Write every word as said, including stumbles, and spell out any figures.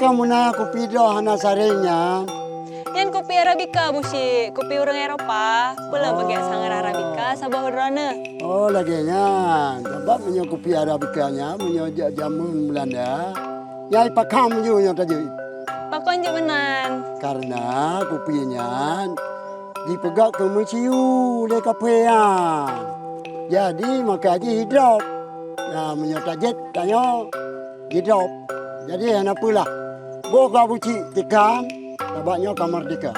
Kamoe na kupi droe hana saréng nyan. Nyan kupi Arabica, Busyik, kupi ureuëng Eropa. Peue lom bak sang Arabica saboh droeneuh. Oh, lagée nyan. Sabab meunyoe kupi Arabica nyan, meunyoe jak jameun Belanda, nyang pakam ju nyoe tajeuet. Pakon jeuet meunan? Karena kupi nyan jipeugöt keu meusiu lé kafé nyan. Jadi, maka jih idrop. Nah, meunyoe tajeuet tanyoe, jidrop. Jadi, hana peue lah. Boh ka Busyik tikam, sabab nyoe ka meurdeka.